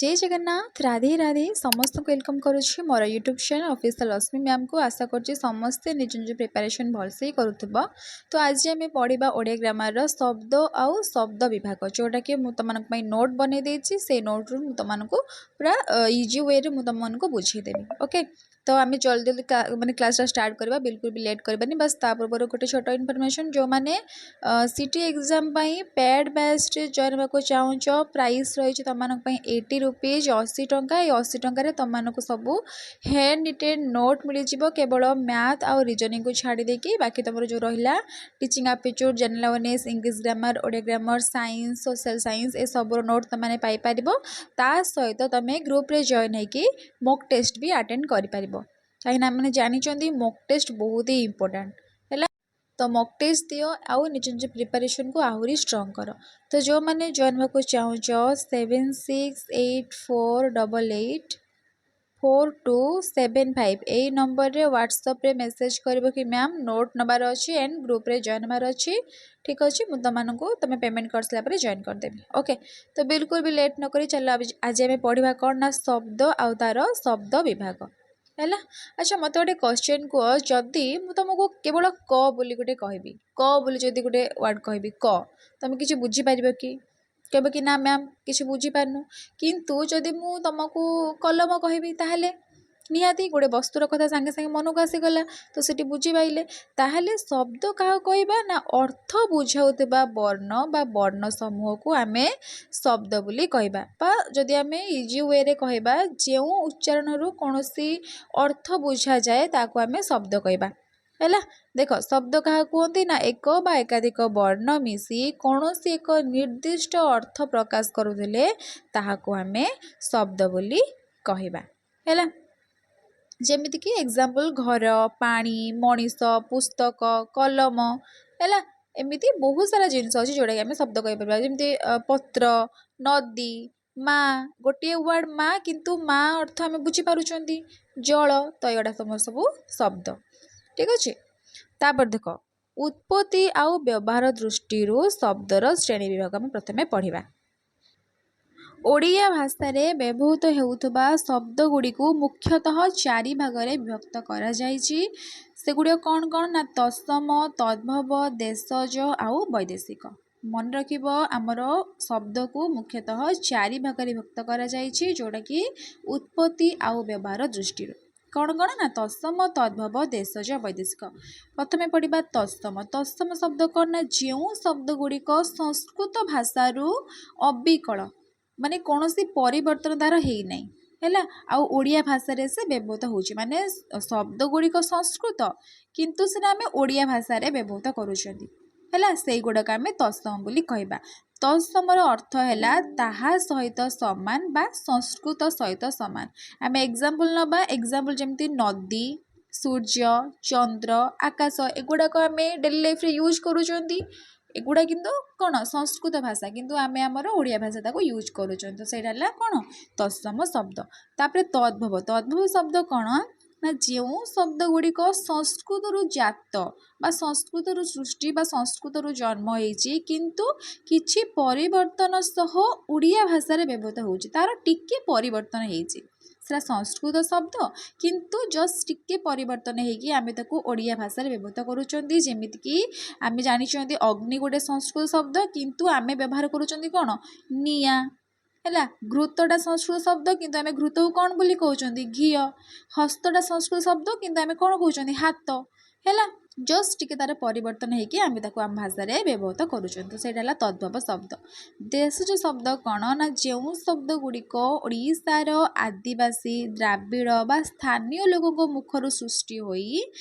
ଜୟ ଜଗନ୍ନାଥ, ରାଧେ ରାଧେ। ସମସ୍ତଙ୍କୁ welcome କରୁଛି ମୋର ୟୁଟ୍ୟୁବ୍ ଚ୍ୟାନେଲ୍ ଅଫିସିଆଲ୍ ରଶ୍ମି ମ୍ୟାମ୍କୁ। ଆଶା କରୁଛି ସମସ୍ତେ ନିଜ ନିଜ ପ୍ରିପାରେସନ୍ ଭଲସେ ହିଁ କରୁଥିବ। ତ ଆଜି ଆମେ ପଢ଼ିବା ଓଡ଼ିଆ ଗ୍ରାମାରର ଶବ୍ଦ ଆଉ ଶବ୍ଦ ବିଭାଗ, ଯେଉଁଟାକି ମୁଁ ତୁମମାନଙ୍କ ପାଇଁ ନୋଟ୍ ବନେଇ ଦେଇଛି। ସେଇ ନୋଟ୍ରୁ ମୁଁ ତୁମମାନଙ୍କୁ ପୁରା ଇଜି ୱେରେ ମୁଁ ତୁମମାନଙ୍କୁ ବୁଝେଇଦେବି। ଓକେ, ତ ଆମେ ଜଲ୍ଦି ଜଲ୍ଦି ମାନେ କ୍ଲାସ୍ଟା ଷ୍ଟାର୍ଟ କରିବା, ବିଲକୁଲ ବି ଲେଟ୍ କରିବାନି। ବାସ୍, ତା ପୂର୍ବରୁ ଗୋଟେ ଛୋଟ ଇନଫର୍ମେସନ୍। ଯେଉଁମାନେ ସିଟି ଏକ୍ଜାମ୍ ପାଇଁ ପେଡ୍ ବ୍ୟାଚ୍ରେ ଜଏନ୍ ହେବାକୁ ଚାହୁଁଛ, ପ୍ରାଇସ୍ ରହିଛି ତୁମମାନଙ୍କ ପାଇଁ 80 ରୁପିଜ୍, 80 ଟଙ୍କା। ଏଇ 80 ଟଙ୍କାରେ ତୁମମାନଙ୍କୁ ସବୁ ହ୍ୟାଣ୍ଡ ରିଟେନ୍ ନୋଟ୍ ମିଳିଯିବ। କେବଳ ମ୍ୟାଥ୍ ଆଉ ରିଜନିଂକୁ ଛାଡ଼ି ଦେଇକି ବାକି ତୁମର ଯେଉଁ ରହିଲା teaching aptitude, general awareness, English grammar, Odia grammar, science, social science, ଏସବୁର ନୋଟ୍ ତୁମେମାନେ ପାଇପାରିବ। ତା ସହିତ ତୁମେ ଗ୍ରୁପ୍ରେ ଜଏନ୍ ହେଇକି ମକ୍ ଟେଷ୍ଟ ବି ଆଟେଣ୍ଡ କରିପାରିବ, କାହିଁକିନା ଆମେ ଜାଣିଛନ୍ତି ମକ୍ ଟେଷ୍ଟ ବହୁତ ହି ଇମ୍ପୋର୍ଟାଣ୍ଟ ହେଲା। ତ ମକ୍ ଟେଷ୍ଟ ଦିଅ ଆଉ ନିଜ ନିଜ ପ୍ରିପାରେସନ୍କୁ ଆହୁରି ଷ୍ଟ୍ରଙ୍ଗ କର। ତ ଯେଉଁମାନେ ଜଏନ୍ ହେବାକୁ ଚାହୁଁଛ, 7684884275 ଏଇ ନମ୍ବରରେ ହ୍ୱାଟ୍ସଆପ୍ରେ ମେସେଜ୍ କରିବ କି ମ୍ୟାମ୍, ନୋଟ୍ ନେବାର ଅଛି ଆଣ୍ଡ ଗ୍ରୁପ୍ରେ ଜଏନ୍ ହେବାର ଅଛି। ଠିକ୍ ଅଛି, ମୁଁ ତୁମମାନଙ୍କୁ ତୁମେ ପେମେଣ୍ଟ କରିସାରିଲା ପରେ ଜଏନ୍ କରିଦେବି। ଓକେ, ତ ବିଲକୁଲ ବି ଲେଟ୍ ନକରି ଚାଲ, ଆଜି ଆମେ ପଢ଼ିବା କ'ଣ ନା ଶବ୍ଦ ଆଉ ତା'ର ଶବ୍ଦ ବିଭାଗ ହେଲା। ଆଚ୍ଛା, ମୋତେ ଗୋଟେ କ୍ୱେଶ୍ଚନ୍ କୁହ। ଯଦି ମୁଁ ତୁମକୁ କେବଳ କ ବୋଲି ଗୋଟେ କହିବି, କ ବୋଲି ଯଦି ଗୋଟେ ୱାର୍ଡ଼ କହିବି କ, ତୁମେ କିଛି ବୁଝିପାରିବ କି? କହିବ କି ନା ମ୍ୟାମ୍, କିଛି ବୁଝିପାରୁନୁ। କିନ୍ତୁ ଯଦି ମୁଁ ତୁମକୁ କଲମ କହିବି, ତାହେଲେ ନିହାତି ଗୋଟେ ବସ୍ତୁର କଥା ସାଙ୍ଗେ ସାଙ୍ଗେ ମନକୁ ଆସିଗଲା, ତ ସେଠି ବୁଝିପାରିଲେ। ତାହେଲେ ଶବ୍ଦ କାହାକୁ କହିବା ନା ଅର୍ଥ ବୁଝାଉଥିବା ବର୍ଣ୍ଣ ବା ବର୍ଣ୍ଣ ସମୂହକୁ ଆମେ ଶବ୍ଦ ବୋଲି କହିବା। ବା ଯଦି ଆମେ ଇଜି ୱେରେ କହିବା, ଯେଉଁ ଉଚ୍ଚାରଣରୁ କୌଣସି ଅର୍ଥ ବୁଝାଯାଏ, ତାକୁ ଆମେ ଶବ୍ଦ କହିବା। ହେଲା, ଦେଖ, ଶବ୍ଦ କାହାକୁ କୁହନ୍ତି ନା ଏକ ବା ଏକାଧିକ ବର୍ଣ୍ଣ ମିଶି କୌଣସି ଏକ ନିର୍ଦ୍ଦିଷ୍ଟ ଅର୍ଥ ପ୍ରକାଶ କରୁଥିଲେ ତାହାକୁ ଆମେ ଶବ୍ଦ ବୋଲି କହିବା। ହେଲା, ଯେମିତିକି ଏକ୍ଜାମ୍ପଲ୍ ଘର, ପାଣି, ମଣିଷ, ପୁସ୍ତକ, କଲମ। ହେଲା, ଏମିତି ବହୁତ ସାରା ଜିନିଷ ଅଛି ଯେଉଁଟାକି ଆମେ ଶବ୍ଦ କହିପାରିବା। ଯେମିତି ପତ୍ର, ନଦୀ, ମା। ଗୋଟିଏ ୱାର୍ଡ଼ ମା, କିନ୍ତୁ ମା ଅର୍ଥ ଆମେ ବୁଝିପାରୁଛନ୍ତି। ଜଳ। ତ ଏଗୁଡ଼ା ସବୁ ଶବ୍ଦ। ଠିକ୍ ଅଛି, ତାପରେ ଦେଖ, ଉତ୍ପତ୍ତି ଆଉ ବ୍ୟବହାର ଦୃଷ୍ଟିରୁ ଶବ୍ଦର ଶ୍ରେଣୀ ବିଭାଗ ଆମେ ପ୍ରଥମେ ପଢ଼ିବା। ଓଡ଼ିଆ ଭାଷାରେ ବ୍ୟବହୃତ ହେଉଥିବା ଶବ୍ଦଗୁଡ଼ିକୁ ମୁଖ୍ୟତଃ ଚାରି ଭାଗରେ ବିଭକ୍ତ କରାଯାଇଛି। ସେଗୁଡ଼ିକ କ'ଣ କ'ଣ ନା ତତ୍ସମ, ତଦ୍ଭବ, ଦେଶଜ ଆଉ ବୈଦେଶିକ। ମନେ ରଖିବ, ଆମର ଶବ୍ଦକୁ ମୁଖ୍ୟତଃ ଚାରି ଭାଗରେ ବିଭକ୍ତ କରାଯାଇଛି, ଯେଉଁଟାକି ଉତ୍ପତ୍ତି ଆଉ ବ୍ୟବହାର ଦୃଷ୍ଟିରୁ। କ'ଣ କ'ଣ ନା ତତ୍ସମ, ତଦ୍ଭବ, ଦେଶଜ, ବୈଦେଶିକ। ପ୍ରଥମେ ପଢ଼ିବା ତତ୍ସମ। ତତ୍ସମ ଶବ୍ଦ କ'ଣ ନା ଯେଉଁ ଶବ୍ଦ ଗୁଡ଼ିକ ସଂସ୍କୃତ ଭାଷାରୁ ଅବିକଳ, ମାନେ କୌଣସି ପରିବର୍ତ୍ତନ ତା'ର ହେଇନାହିଁ, ହେଲା, ଆଉ ଓଡ଼ିଆ ଭାଷାରେ ସେ ବ୍ୟବହୃତ ହେଉଛି। ମାନେ ଶବ୍ଦ ଗୁଡ଼ିକ ସଂସ୍କୃତ, କିନ୍ତୁ ସେଟା ଆମେ ଓଡ଼ିଆ ଭାଷାରେ ବ୍ୟବହୃତ କରୁଛନ୍ତି, ହେଲା, ସେଇଗୁଡ଼ାକ ଆମେ ତତ୍ସମ ବୋଲି କହିବା। ତତ୍ସମର ଅର୍ଥ ହେଲା ତାହା ସହିତ ସମାନ ବା ସଂସ୍କୃତ ସହିତ ସମାନ। ଆମେ ଏକ୍ଜାମ୍ପଲ୍ ନେବା। ଏକ୍ଜାମ୍ପଲ୍ ଯେମିତି ନଦୀ, ସୂର୍ଯ୍ୟ, ଚନ୍ଦ୍ର, ଆକାଶ। ଏଗୁଡ଼ାକ ଆମେ ଡେଲି ଲାଇଫ୍ରେ ୟୁଜ୍ କରୁଛନ୍ତି। ଏଗୁଡ଼ା କିନ୍ତୁ କ'ଣ ସଂସ୍କୃତ ଭାଷା, କିନ୍ତୁ ଆମେ ଆମର ଓଡ଼ିଆ ଭାଷା ତାକୁ ୟୁଜ୍ କରୁଛନ୍ତି। ତ ସେଇଟା ହେଲା କ'ଣ ତତ୍ସମ ଶବ୍ଦ। ତାପରେ ତଦ୍ଭବ। ତଦ୍ଭବ ଶବ୍ଦ କ'ଣ ନା ଯେଉଁ ଶବ୍ଦ ଗୁଡ଼ିକ ସଂସ୍କୃତରୁ ଜାତ ବା ସଂସ୍କୃତରୁ ସୃଷ୍ଟି ବା ସଂସ୍କୃତରୁ ଜନ୍ମ ହେଇଛି, କିନ୍ତୁ କିଛି ପରିବର୍ତ୍ତନ ସହ ଓଡ଼ିଆ ଭାଷାରେ ବ୍ୟବହୃତ ହେଉଛି। ତା'ର ଟିକେ ପରିବର୍ତ୍ତନ ହେଇଛି। ସେଟା ସଂସ୍କୃତ ଶବ୍ଦ, କିନ୍ତୁ ଜଷ୍ଟ ଟିକେ ପରିବର୍ତ୍ତନ ହେଇକି ଆମେ ତାକୁ ଓଡ଼ିଆ ଭାଷାରେ ବ୍ୟବହୃତ କରୁଛନ୍ତି। ଯେମିତିକି ଆମେ ଜାଣିଛନ୍ତି ଅଗ୍ନି ଗୋଟେ ସଂସ୍କୃତ ଶବ୍ଦ, କିନ୍ତୁ ଆମେ ବ୍ୟବହାର କରୁଛନ୍ତି କ'ଣ ନିଆଁ। ହେଲା, ଘୃତଟା ସଂସ୍କୃତ ଶବ୍ଦ, କିନ୍ତୁ ଆମେ ଘୃତକୁ କ'ଣ ବୋଲି କହୁଛନ୍ତି? ଘିଅ। ହସ୍ତଟା ସଂସ୍କୃତ ଶବ୍ଦ, କିନ୍ତୁ ଆମେ କ'ଣ କହୁଛନ୍ତି? ହାତ। ହେଲା, ଜଷ୍ଟ ଟିକେ ତା'ର ପରିବର୍ତ୍ତନ ହେଇକି ଆମେ ତାକୁ ଆମ ଭାଷାରେ ବ୍ୟବହୃତ କରୁଛନ୍ତି। ସେଇଟା ହେଲା ତଦ୍ଭବ ଶବ୍ଦ। ଦେଶଜ ଶବ୍ଦ କ'ଣ ନା ଯେଉଁ ଶବ୍ଦ ଗୁଡ଼ିକ ଓଡ଼ିଶାର ଆଦିବାସୀ, ଦ୍ରାବିଡ଼ ବା ସ୍ଥାନୀୟ ଲୋକଙ୍କ ମୁଖରୁ ସୃଷ୍ଟି ହୋଇ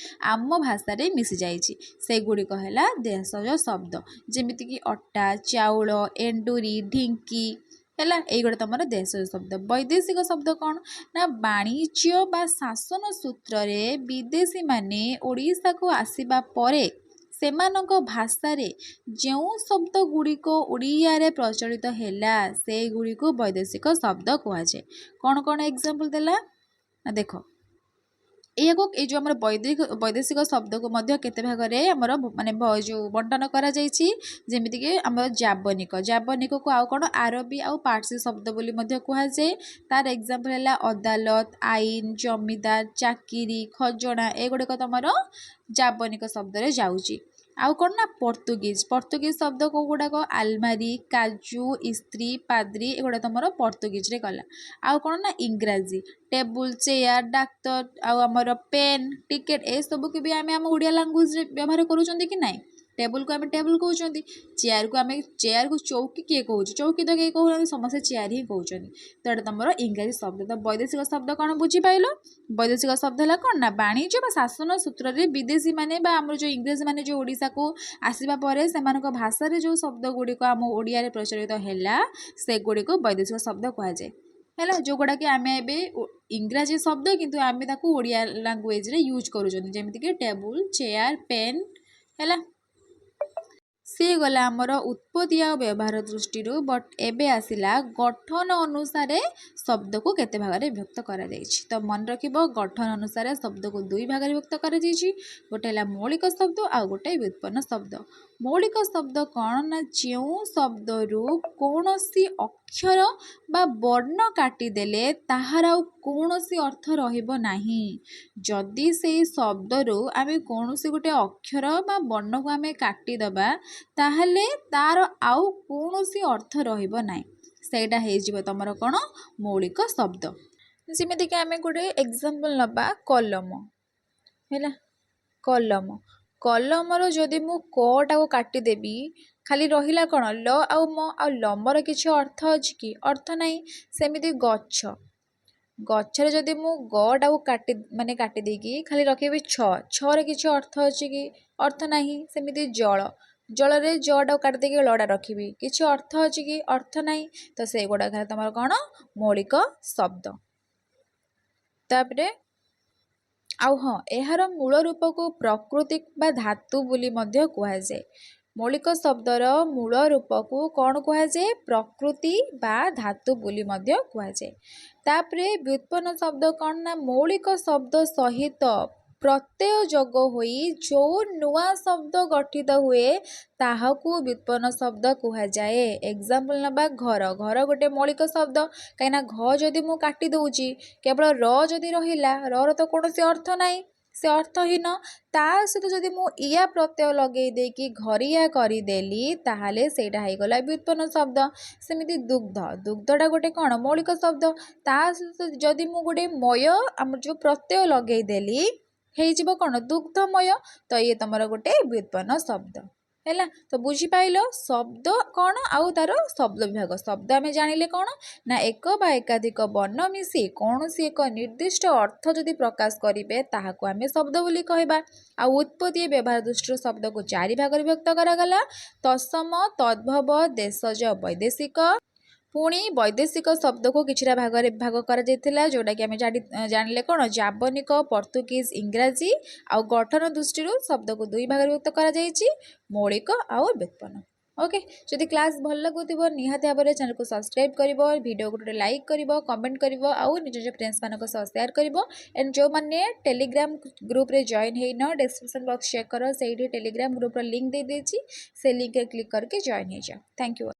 ଆମ ଭାଷାରେ ମିଶିଯାଇଛି, ସେଗୁଡ଼ିକ ହେଲା ଦେଶଜ ଶବ୍ଦ। ଯେମିତିକି ଅଟା, ଚାଉଳ, ଏଣ୍ଡୁରି, ଢିଙ୍କି। ହେଲା, ଏଇଗୁଡ଼ା ତୁମର ଦେଶଜ ଶବ୍ଦ। ବୈଦେଶିକ ଶବ୍ଦ କ'ଣ ନା ବାଣିଜ୍ୟ ବା ଶାସନ ସୂତ୍ରରେ ବିଦେଶୀମାନେ ଓଡ଼ିଶାକୁ ଆସିବା ପରେ ସେମାନଙ୍କ ଭାଷାରେ ଯେଉଁ ଶବ୍ଦ ଗୁଡ଼ିକ ଓଡ଼ିଆରେ ପ୍ରଚଳିତ ହେଲା, ସେଗୁଡ଼ିକୁ ବୈଦେଶିକ ଶବ୍ଦ କୁହାଯାଏ। କ'ଣ କ'ଣ ଏକ୍ଜାମ୍ପଲ୍ ଦେଲା ନା ଦେଖ, ଏହାକୁ ଏଇ ଯେଉଁ ଆମର ବୈଦେଶିକ ଶବ୍ଦକୁ ମଧ୍ୟ କେତେ ଭାଗରେ ଆମର ମାନେ ଯେଉଁ ବଣ୍ଟନ କରାଯାଇଛି? ଯେମିତିକି ଆମର ଯାବନିକ। ଯାବନିକକୁ ଆଉ କ'ଣ ଆରବୀ ଆଉ ପାର୍ସୀ ଶବ୍ଦ ବୋଲି ମଧ୍ୟ କୁହାଯାଏ। ତାର ଏକ୍ଜାମ୍ପଲ୍ ହେଲା ଅଦାଲତ, ଆଇନ, ଜମିଦାର, ଚାକିରି, ଖଜଣା। ଏଗୁଡ଼ିକ ତୁମର ଯାବନିକ ଶବ୍ଦରେ ଯାଉଛି। ଆଉ କ'ଣ ନା ପର୍ତ୍ତୁଗିଜ। ପର୍ତ୍ତୁଗିଜ ଶବ୍ଦ କେଉଁ ଗୁଡ଼ାକ? ଆଲମାରି, କାଜୁ, ଇସ୍ତ୍ରୀ, ପାଦ୍ରୀ, ଏଗୁଡ଼ା ତୁମର ପର୍ତ୍ତୁଗିଜରେ ଗଲା। ଆଉ କ'ଣ ନା ଇଂରାଜୀ, ଟେବୁଲ, ଚେୟାର, ଡାକ୍ତର, ଆଉ ଆମର ପେନ୍, ଟିକେଟ୍, ଏସବୁକୁ ବି ଆମେ ଆମ ଓଡ଼ିଆ ଲାଙ୍ଗୁଏଜରେ ବ୍ୟବହାର କରୁଛନ୍ତି କି ନାହିଁ? ଟେବୁଲକୁ ଆମେ ଟେବୁଲ କହୁଛନ୍ତି, ଚେୟାରକୁ ଆମେ ଚେୟାରକୁ ଚୌକି କିଏ କହୁଛି? ଚୌକି ତ କେହି କହୁନାହାନ୍ତି, ସମସ୍ତେ ଚେୟାର ହିଁ କହୁଛନ୍ତି। ତ ଏଇଟା ତୁମର ଇଂରାଜୀ ଶବ୍ଦ। ତ ବୈଦେଶିକ ଶବ୍ଦ କ'ଣ ବୁଝିପାରିଲ? ବୈଦେଶିକ ଶବ୍ଦ ହେଲା କ'ଣ ନା ବାଣିଜ୍ୟ ବା ଶାସନ ସୂତ୍ରରେ ବିଦେଶୀମାନେ ବା ଆମର ଯେଉଁ ଇଂରେଜମାନେ ଯେଉଁ ଓଡ଼ିଶାକୁ ଆସିବା ପରେ ସେମାନଙ୍କ ଭାଷାରେ ଯେଉଁ ଶବ୍ଦ ଗୁଡ଼ିକ ଆମ ଓଡ଼ିଆରେ ପ୍ରଚଳିତ ହେଲା, ସେଗୁଡ଼ିକୁ ବୈଦେଶିକ ଶବ୍ଦ କୁହାଯାଏ। ହେଲା, ଯେଉଁଗୁଡ଼ାକି ଆମେ ଏବେ ଇଂରାଜୀ ଶବ୍ଦ କିନ୍ତୁ ଆମେ ତାକୁ ଓଡ଼ିଆ ଲାଙ୍ଗୁଏଜରେ ୟୁଜ୍ କରୁଛନ୍ତି, ଯେମିତିକି ଟେବୁଲ, ଚେୟାର, ପେନ୍। ହେଲା, ସିଏ ଗଲା ଆମର ଉତ୍ପତ୍ତି ଆଉ ବ୍ୟବହାର ଦୃଷ୍ଟିରୁ। ବଟ୍ ଏବେ ଆସିଲା ଗଠନ ଅନୁସାରେ ଶବ୍ଦକୁ କେତେ ଭାଗରେ ବିଭକ୍ତ କରାଯାଇଛି। ତ ମନେ ରଖିବ, ଗଠନ ଅନୁସାରେ ଶବ୍ଦକୁ ଦୁଇ ଭାଗରେ ବିଭକ୍ତ କରାଯାଇଛି। ଗୋଟେ ହେଲା ମୌଳିକ ଶବ୍ଦ ଆଉ ଗୋଟେ ବ୍ୟୁତ୍ପନ୍ନ ଶବ୍ଦ। ମୌଳିକ ଶବ୍ଦ କ'ଣ ନା ଯେଉଁ ଶବ୍ଦରୁ କୌଣସି ଅକ୍ଷର ବା ବର୍ଣ୍ଣ କାଟିଦେଲେ ତାହାର ଆଉ କୌଣସି ଅର୍ଥ ରହିବ ନାହିଁ। ଯଦି ସେଇ ଶବ୍ଦରୁ ଆମେ କୌଣସି ଗୋଟେ ଅକ୍ଷର ବା ବର୍ଣ୍ଣକୁ ଆମେ କାଟିଦେବା, ତାହେଲେ ତାର ଆଉ କୌଣସି ଅର୍ଥ ରହିବ ନାହିଁ। ସେଇଟା ହେଇଯିବ ତୁମର କ'ଣ? ମୌଳିକ ଶବ୍ଦ। ଯେମିତିକି ଆମେ ଗୋଟେ ଏକ୍ଜାମ୍ପଲ୍ ନେବା, କଲମ। ହେଲା, କଲମ। କଲମର ଯଦି ମୁଁ କଟାକୁ କାଟିଦେବି, ଖାଲି ରହିଲା କ'ଣ? ଲ ଆଉ ମ। ଆଉ ଲମର କିଛି ଅର୍ଥ ଅଛି କି? ଅର୍ଥ ନାହିଁ। ସେମିତି ଗଛ। ଗଛରେ ଯଦି ମୁଁ ଗଟାକୁ କାଟି ମାନେ କାଟି ଦେଇକି ଖାଲି ରଖିବି ଛ, ଛର କିଛି ଅର୍ଥ ଅଛି କି? ଅର୍ଥ ନାହିଁ। ସେମିତି ଜଳ। ଜଳରେ ଜଟାକୁ କାଟି ଦେଇକି ଲଟା ରଖିବି, କିଛି ଅର୍ଥ ଅଛି କି? ଅର୍ଥ ନାହିଁ। ତ ସେଇଗୁଡ଼ାକ ହେଲା ତୁମର କ'ଣ? ମୌଳିକ ଶବ୍ଦ। ତାପରେ ଆଉ ହଁ, ଏହାର ମୂଳ ରୂପକୁ ପ୍ରକୃତି ବା ଧାତୁ ବୋଲି ମଧ୍ୟ କୁହାଯାଏ। ମୌଳିକ ଶବ୍ଦର ମୂଳ ରୂପକୁ କ'ଣ କୁହାଯାଏ? ପ୍ରକୃତି ବା ଧାତୁ ବୋଲି ମଧ୍ୟ କୁହାଯାଏ। ତାପରେ ବ୍ୟୁତ୍ପନ୍ନ ଶବ୍ଦ କ'ଣ ନା ମୌଳିକ ଶବ୍ଦ ସହିତ ପ୍ରତ୍ୟୟ ଯୋଗ ହୋଇ ଯେଉଁ ନୂଆ ଶବ୍ଦ ଗଠିତ ହୁଏ, ତାହାକୁ ବ୍ୟୁତ୍ପନ୍ନ ଶବ୍ଦ କୁହାଯାଏ। ଏକ୍ଜାମ୍ପଲ୍ ନେବା ଘର। ଘର ଗୋଟେ ମୌଳିକ ଶବ୍ଦ, କାହିଁକିନା ଘ ଯଦି ମୁଁ କାଟି ଦେଉଛି, କେବଳ ର ଯଦି ରହିଲା, ରର ତ କୌଣସି ଅର୍ଥ ନାହିଁ, ସେ ଅର୍ଥହୀନ। ତା ସହିତ ଯଦି ମୁଁ ଇଆ ପ୍ରତ୍ୟୟ ଲଗେଇ ଦେଇକି ଘରିଆ କରିଦେଲି, ତାହେଲେ ସେଇଟା ହେଇଗଲା ବ୍ୟୁତ୍ପନ୍ନ ଶବ୍ଦ। ସେମିତି ଦୁଗ୍ଧ। ଦୁଗ୍ଧଟା ଗୋଟେ କ'ଣ? ମୌଳିକ ଶବ୍ଦ। ତା ସହିତ ଯଦି ମୁଁ ଗୋଟେ ମୟ ଆମର ଯେଉଁ ପ୍ରତ୍ୟୟ ଲଗେଇଦେଲି, ହେଇଯିବ କ'ଣ? ଦୁଗ୍ଧମୟ। ତ ଇଏ ତୁମର ଗୋଟେ ବ୍ୟୁତ୍ପନ୍ନ ଶବ୍ଦ ହେଲା। ତ ବୁଝିପାଇଲ ଶବ୍ଦ କ'ଣ ଆଉ ତାର ଶବ୍ଦ ବିଭାଗ? ଶବ୍ଦ ଆମେ ଜାଣିଲେ କ'ଣ ନା ଏକ ବା ଏକାଧିକ ବର୍ଣ୍ଣ ମିଶି କୌଣସି ଏକ ନିର୍ଦ୍ଦିଷ୍ଟ ଅର୍ଥ ଯଦି ପ୍ରକାଶ କରିବେ, ତାହାକୁ ଆମେ ଶବ୍ଦ ବୋଲି କହିବା। ଆଉ ଉତ୍ପତ୍ତି ବ୍ୟବହାର ଦୃଷ୍ଟିରୁ ଶବ୍ଦକୁ ଚାରି ଭାଗରେ ବିଭକ୍ତ କରାଗଲା: ତତ୍ସମ, ତଦ୍ଭବ, ଦେଶଜ, ବୈଦେଶିକ। ପୁଣି ବୈଦେଶିକ ଶବ୍ଦକୁ କିଛିଟା ଭାଗରେ ଭାଗ କରାଯାଇଥିଲା, ଯେଉଁଟାକି ଆମେ ଜାଣିଲେ କ'ଣ? ଯାବନିକ, ପର୍ତ୍ତୁଗିଜ, ଇଂରାଜୀ। ଆଉ ଗଠନ ଦୃଷ୍ଟିରୁ ଶବ୍ଦକୁ ଦୁଇ ଭାଗରେ ବିଭକ୍ତ କରାଯାଇଛି, ମୌଳିକ ଆଉ ବ୍ୟୁତ୍ପନ୍ନ। ଓକେ, ଯଦି କ୍ଲାସ୍ ଭଲ ଲାଗୁଥିବ, ନିହାତି ଭାବରେ ଚ୍ୟାନେଲକୁ ସବସ୍କ୍ରାଇବ୍ କରିବ, ଭିଡ଼ିଓକୁ ଗୋଟେ ଲାଇକ୍ କରିବ, କମେଣ୍ଟ କରିବ ଆଉ ନିଜ ନିଜ ଫ୍ରେଣ୍ଡସ୍ମାନଙ୍କ ସହ ସେୟାର କରିବ। ଆଣ୍ଡ ଯେଉଁମାନେ ଟେଲିଗ୍ରାମ ଗ୍ରୁପ୍ରେ ଜଏନ୍ ହେଇନ, ଡେସ୍କ୍ରିପସନ୍ ବକ୍ସ ଚେକ୍ କର, ସେଇଠି ଟେଲିଗ୍ରାମ ଗ୍ରୁପ୍ର ଲିଙ୍କ୍ ଦେଇଦେଇଛି। ସେ ଲିଙ୍କ୍ରେ କ୍ଲିକ୍ କରିକି ଜଏନ୍ ହେଇଯାଅ। Thank you.